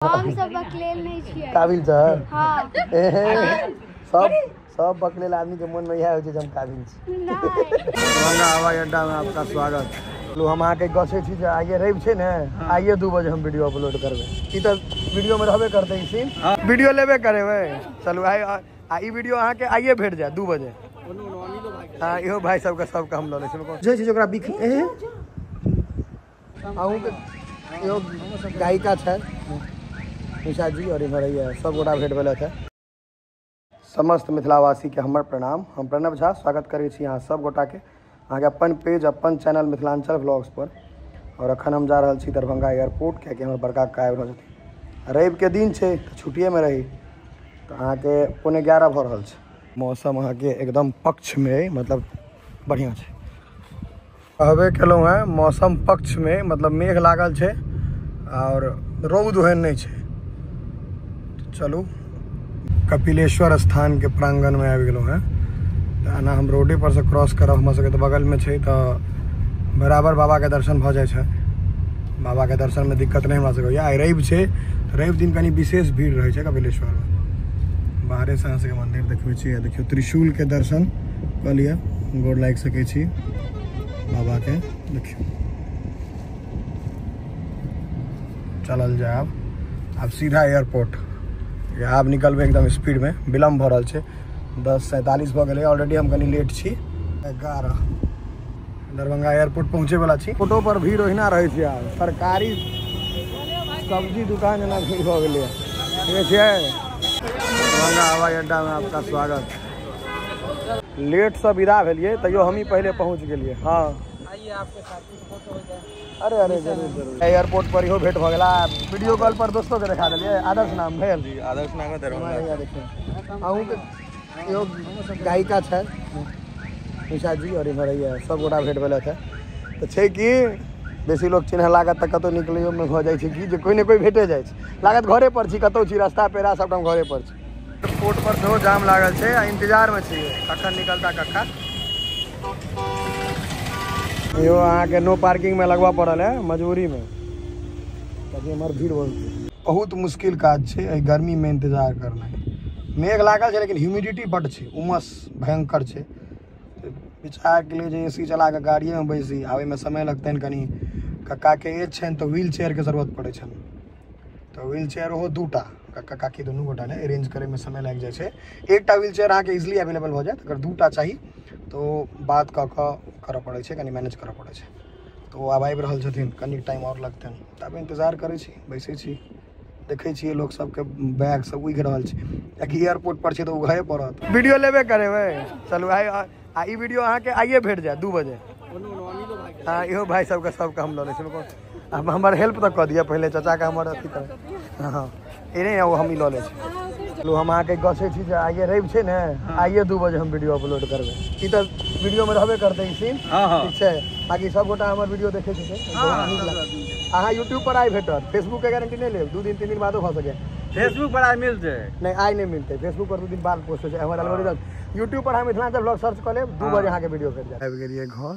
हम सब बकलेल नहीं छियै। काबिल सर। हाँ। सब सब बकलेल आदमी के मन में इएह होइ छै जे हम काबिल छी। दरभंगा हवाई अड्डा में आपका स्वागत। चलू हम अहाँके गछै छी जे आइए रवि छै ने, आइए 2 बजे हम वीडियो अपलोड करबै। ई तऽ वीडियो में रहबे करतै ई सीन, वीडियो लेबे करेबै। चलू आइ आ ई वीडियो अहाँके आइए भेट जायत 2 बजे। हाँ इहो भाई सबके सबके हम लऽ लै छी। बुझै छी जे ओकरा बिख अहूँके इहो गायिका छथि निशा जी और इधर सब गोटा भेट भेल है। समस्त मिथिलावासी के हमर प्रणाम। हम प्रणव झा स्वागत करै छी अहाँ सब गोटा के अहाँके अपन पेज अपन चैनल मिथिलांचल व्लॉग्स पर। और अखन हम जा रहल छी दरभंगा एयरपोर्ट, कियाकि हमर बड़का काका आबि रहल छथिन। रवि के दिन छै तऽ छुट्टिएमे रही, तऽ अहाँके 10:45 भऽ रहल छै। मौसम अहाँके एकदम पक्षमे अइ, मतलब बढ़िआँ छै। कहबे केलहुँ हेँ मौसम पक्षमे, मतलब मेघ लागल छै और रौद ओहन नहि छै। चलू कपिलेश्वर स्थान के प्रांगण में आबि गेलहुँ हेँ। तऽ एना हम रोडे पर से क्रॉस करब, हमरा सबके तऽ बगलमे छै तऽ बराबर बाबाके दर्शन भऽ जाइ छै। बाबाके दर्शनमे दिक्कत नहि हमरा सबके होइए। आइ रवि छै, रवि दिन कनि विशेष भीड़ रहै छै कपिलेश्वरमे। बाहरेसँ अहाँ सबके मन्दिर देखबै छी। देखियौ त्रिशूलके दर्शन कऽ लिअ, गोर लागि सकै छी बाबाके। देखियौ चलल जाय आब, आब सीधा एयरपोर्ट। आब निकलबै एकदम स्पीडमे, विलम्ब भऽ रहल छै। 10:47 भऽ गेलै, ऑलरेडी हम कनि लेट छी। 11 दरभंगा एयरपोर्ट पहुँचैवला छी। ऑटो पर भीड़ ओहिना रहै छै आब, सरकारी सब्जी दुकान एना भीड़ भऽ गेलै। ठीक छै, दरभंगा हवाई अड्डामे आपका स्वागत। लेटसँ विदा भेलियै तैयो हमही पहिले पहुँच गेलियै। हाँ अरे अरे जरूर जरूर। एयरपोर्ट पर इहो भेंट भऽ गेला। वीडियो कॉल पर दोस्तों के देखा देलियै। आदर्श नाम भेल जी, आदर्श नाम है दरभंगा। देखियौ अहूँके इहो गायिका छथि निशा जी और इधर सब गोटा भेंट भेल है। तऽ छै कि बेसी लोक चिन्ह लागत तऽ कतहु निकलैयोमे भऽ जाइ छै कि जे कोइ ने कोइ भेटे जाइ छै। लागत घरे पर छी, कतहु छी, रास्ता पेरा सबठाम घरे पर छी। एयरपोर्ट पर सेहो जाम लागल छै आ इंतजारमे छियै कखन निकलता कक्का। इहो अहाँके नो पार्किंग में लगबऽ पड़ल है मजबूरी में, कियाकि एम्हर भीड़ बहुत छै। बहुत मुश्किल काज छै एहि गर्मी में इंतजार करनाइ। मेघ लागल छै लेकिन ह्यूमिडिटी बड्ड छै, उमस भयंकर छै। विचार के लिए जे ए सी चला कऽ गाड़िएमे बैसी, आबैमे समय लगतनि कनि। कक्काके एज छनि तऽ व्हील चेयरके जरूरत पड़ै छनि, तऽ व्हील चेयर ओहो 2टा, कक्का काकी दुनू गोटा ने अरेंज करैमे समय लागि जाइ छै। एकटा व्हील चेयर अहाँके इजिली अवेलेबल भऽ जायत, अगर 2टा चाही तो बात कऽ कऽ करऽ पड़ै छै, कनि मैनेज करऽ पड़ै छै। तऽ ओ आब आबि रहल छथिन, कनि टाइम आओर लगतनि। तब इंतजार करै छी, बैसै छी, देखै छियै लोक सबके बैग सब उघि रहल छै, कियाकि एयरपोर्ट पर छै तऽ उघे पड़त। वीडियो लेबे करेबै। चलू आइ आ ई वीडियो अहाँके आइए भेट जायत 2 बजे। हाँ इहो भाई सबके सबके हम लऽ लै छी। हमर हेल्प तऽ कऽ दिअ पहिले, चाचाके हमर अथी कर। हाँ ई नहि, ओ हम ई लऽ लै छी। चलू हम अहाँके गछै छी जे आइए रवि छै ने, आइए 2 बजे हम वीडियो अपलोड करबै। ई तऽ वीडियोमे रहबे करतै ई सीन। ठीक छै, बाकी सब गोटा हमर वीडियो देखै छथिन, बहुत नीक लागत। अहाँ यूट्यूब पर आइ भेटत, फेसबुक के गारंटी नहि लेब, 2 दिन 3 दिन बादो भऽ सकैए। फेसबुक पर आइ मिलतै? नहि आइ नहि मिलतै, फेसबुक पर 2 दिन बाद पोस्ट होइ छै हमर एल्गोरिथम। यूट्यूब पर अहाँ मिथिलांचल व्लॉग सर्च कऽ लेब, 2 बजे अहाँके वीडियो भेट जायत। आबि गेलियै घर,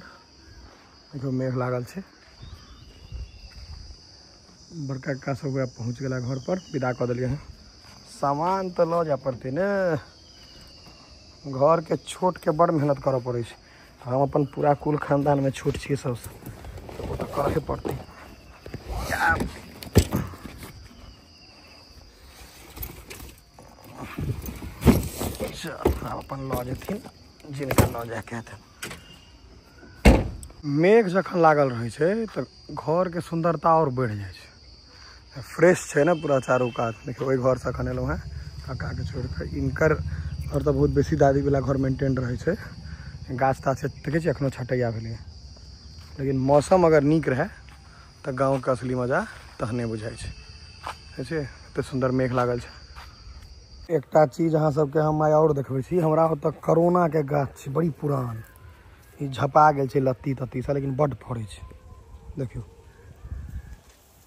देखियौ मेघ लागल छै। बड़का कक्का सब पहुँच गेला घर पर, विदा कऽ देलियै हँ। सामान तऽ लऽ जाय पड़तै ने, घरके छोटके बड़ मेहनत करऽ पड़ै छै। हम अपन पूरा कुल खानदानमे छोट छियै सबसँ, तऽ ओ तऽ करहे पड़तै। चल आब अपन लऽ जेथिन जिनका लऽ जायके हेतनि। मेघ जखन लागल रहै छै तऽ घरके सुन्दरता आओर बढ़ि जाइ छै। फ्रेश छै ने पूरा चारू कात। देखियौ ओहि घरसँ एखन एलहुँ हेँ कक्काके छोड़ि कऽ। इनकर घर तऽ बहुत बेसी दादीवला घर मेंटेन रहै छै, गाछ ताछ देखै छियै एखनो छटैया भेलैए। लेकिन मौसम अगर नीक रहै तऽ गाँवके असली मजा तहने बुझाइ छै। देखै छियै एतेक सुन्दर मेघ लागल छै। एकटा चीज अहाँ सबके हम आइ आओर देखबै छी। हमरा ओतऽ करोनाके गाछ छै बड़ी पुरान, ई झपा गेल छै लत्ती तत्तीसँ, लेकिन बड्ड फड़ै छै। देखियौ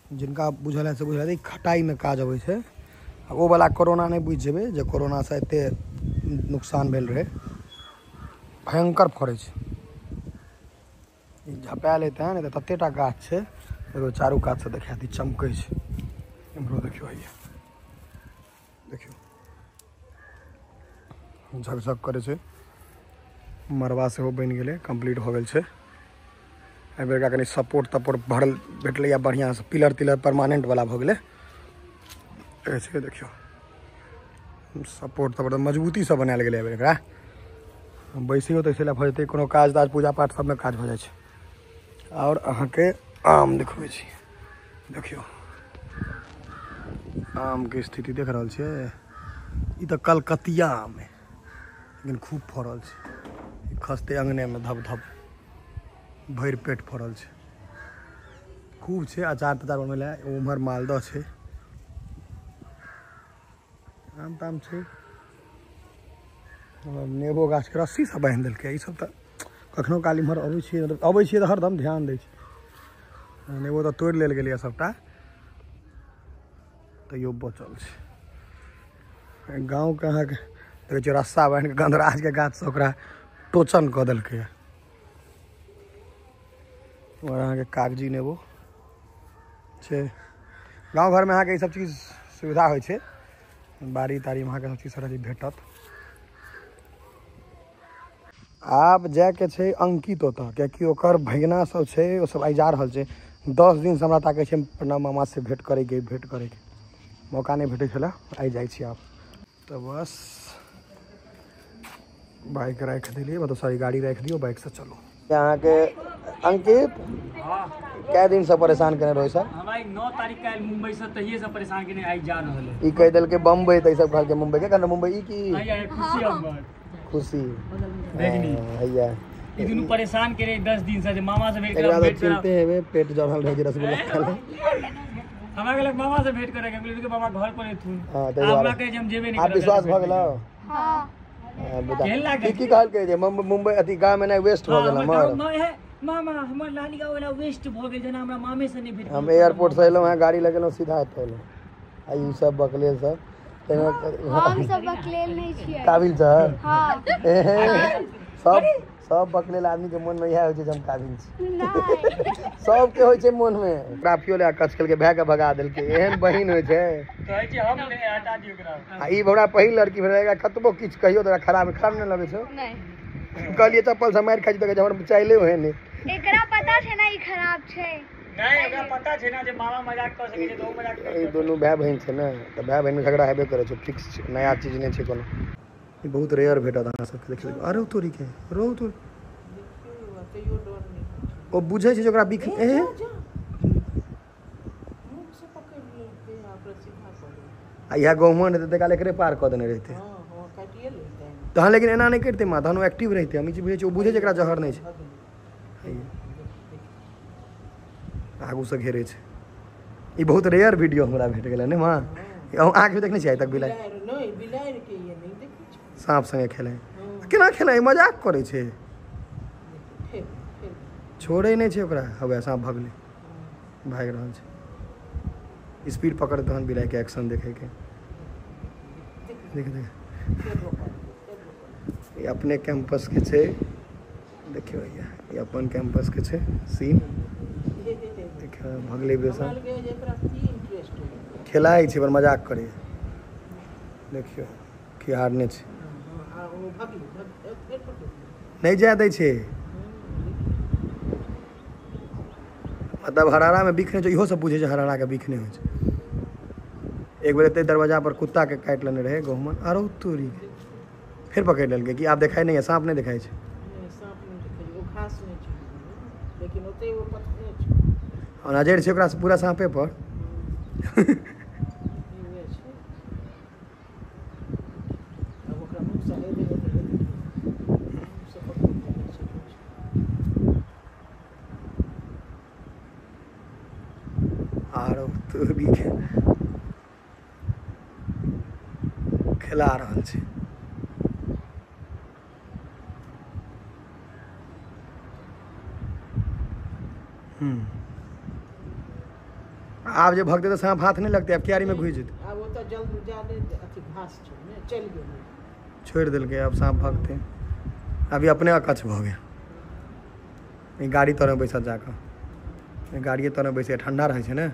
जिनका बुझल है से बुझल है, ई खटाइमे काज अबै छै। आ ओ वला कोरोना नहि बुझि जेबै जे कोरोनासँ एतेक नुकसान भेल रहै। भयंकर फड़ै छै, ई झपायल हेतै ने तऽ ततेक टा गाछ छै। देखियौ चारू कातसँ देखा दी, चमकै छै। इम्हरो देखियौ, हैया देखियौ झकझक करै छै। मरबा सेहो बनि गेलै, कम्प्लीट भऽ गेल छै। एहि बेरका कनि सपोर्ट तपोर्ट भरल भेटलैए बढ़िआँसँ, पिलर तिलर परमानेंट वाला भऽ गेलै। ऐसे देखियौ सपोर्ट तपोर्ट मजबूतीसँ बनायल गेलै एहि बेर। एकरा बैसियो तैसे लए भऽ जेतै, कोनो काज ताज पूजा पाठ सबमे काज भऽ जाइ छै। आओर अहाँके आम देखबै छी, देखियौ आमके स्थिति देख रहल छियै। ई तऽ कलकतिया आम है, लेकिन खूब फड़ल छै। खसते अंगनेमे धप धप भरि पेट फड़ल छै, खूब छै। अचार तचार बनबै लए। उम्हर मालदह छै, आम ताम छै। नेबो गाछके रस्सी सब बान्हि देलकै। ई सब तऽ कखनो काल इम्हर अबै छियै, मतलब अबै छियै तऽ हरदम ध्यान दै छियै। नेबो तऽ तोड़ि लेल गेलैए सबटा, तैयो बचल छै। गाँवके अहाँके देखै छियै रस्सा बान्हि कऽ गन्धराजके गाछसँ ओकरा टोचन कऽ देलकैए। आओर अहाँके कागजी नेबो छै। गाँव घरमे अहाँके ई सब चीज सुविधा होइ छै, बाड़ी ताड़ीमे अहाँके सब चीज सारा चीज भेटत। आब जायके छै अंकित ओतऽ, कियाकि ओकर भगिना सब छै, ओ सब आइ जा रहल छै। 10 दिनसँ हमरा ताकै छै प्रणव मामासँ भेँट करैके, भेँट करैके मौका नहि भेटै छलै, आइ जाइ छी आब। तऽ बस बाइक राखि देलियै, मतलब सॉरी गाड़ी राखि दियौ, बाइकसँ चलू। अहाँके अंकित कै दिनसँ परेशान केने रहै सर? हमरा 9 तारीख के आयल मुंबई से, तहिए से परेशान केने आइ जा रहल है। ई कहि देलकै बम्बई, तऽ ई सब कहलकै मुंबई के कारण मुंबई। ई की खुशी, हमर खुशी भेगनी हैया। ई दुनू परेशान केने 10 दिन से जे मामा से भेंट करब। चिंते हेबे, पेट जड़ल रहै छै रसगुल्ला खाले। हमरा कहलक मामा से भेंट करे के, बोललियै कि मामा घर पर एथुन। हमरा कहै जे हम जेबे नहि करब। आब विश्वास भऽ गेलौ? हां। की कहलकै जे मुंबई अथी गाँव में वेस्ट भऽ गेल हमर। मामा हमर नानी गाँव वाला वेस्ट भऽ गेल, जेना हमरा मामे से नहि भेट। हम एयरपोर्ट से एलहुँ हैं, गाड़ी लगेलहुँ सीधा एतऽ एलहुँ। आ ई सब बकलेल सब हम सब बकलेल नहीं छियै। काबिल सर? हां। सब सब बकलेल आदमी के मन में इएह होइ छै जे हम काबिल छी। सबके होइ छै मन में। ट्राफियो ले कच केलकै, भाय के भगा देलकै। एहन बहिन होइ छै। कहै छै हम नहि हटा दियौ एकरा। आ ई हमरा पहिल लड़की भेलै, एकरा कतबो किछु कहियौ तऽ खराब खराब नहि लगै छौ? नहि। कहलियै चप्पल से मारि खाइ छी तऽ कहै छै हमर चाइले ओहन नहि। एकरा पता छै ने ई खराब छै। नहि, ओकरा पता छै ने जे मामा मजाक कऽ सकै छै तऽ ओ मजाक कऽ। ई दुनू भाय बहिन छै ने, तऽ भाय बहिन मे झगड़ा हेबे करै छै, फिक्स छै, नया चीज नहि छै कोनो। ई बहुत रेयर भेटत अहाँ सबके। देखियौ, अरे तोरी के रो तोरी, ओ बुझै छै जे ओकरा बिख आ इएह गहुमन हेतै तऽ काल एकरे पार कऽ देने रहितै तहन, लेकिन एना नहि करितै माँ, तहन ओ एक्टिव रहितै। हम ई चीज बुझै छियै, ओ बुझै छै एकरा जहर नहि छै। आगूसँ घेरै छै। ई बहुत रेयर वीडियो हमरा भेट गेलै ने माँ। आँखिमे देखने छियै आइ तक बिलाइ साँप सङ्गे खेलै? केना खेलै? मजाक करै छै, छोड़ै नहि छै ओकरा। हवे साँप भगलै, भागि रहल छै। स्पीड पकड़ तहन बिलाइके एक्शन देखैके। देख देख, ई अपने कैंपस के छै। देखियौ भैया, ई अपन कैंपस के छै सीन। देखियौ भगलै बेसा, खेलाइ छै पर मजाक करै। देखियौ की हारने छै, नहि जाय दै छै। मतलब हरारामे बिख नहि छै, इहो सब बुझै छै हराराके बिख नहि होइ छै। एक बेर एते दरवाजा पर कुत्ता के काटि लेने रहै गहुमन, आरो तोरी फेर पकड़ि लेलकै कि आब देखाइ नहि है, साँप नहि देखाइ छै। नजरि छै ओकरा पूरा साँपे पर। आरो तोरी के खेला रहल छै। आब जे भगतै तऽ साँप हाथ नहि लगतै, आब क्यारी में घुसि जेतै। आब ओतऽ जल्द जादे अथी घास छै ने, चलि गेलै, छोड़ि देलकै। आब साँप भगतै, अभी अपने अकछ भऽ गेल। ई गाड़ी तरमे बैसत जाकऽ, गाड़िए तरमे बैसै, ठंडा रहै छै ने।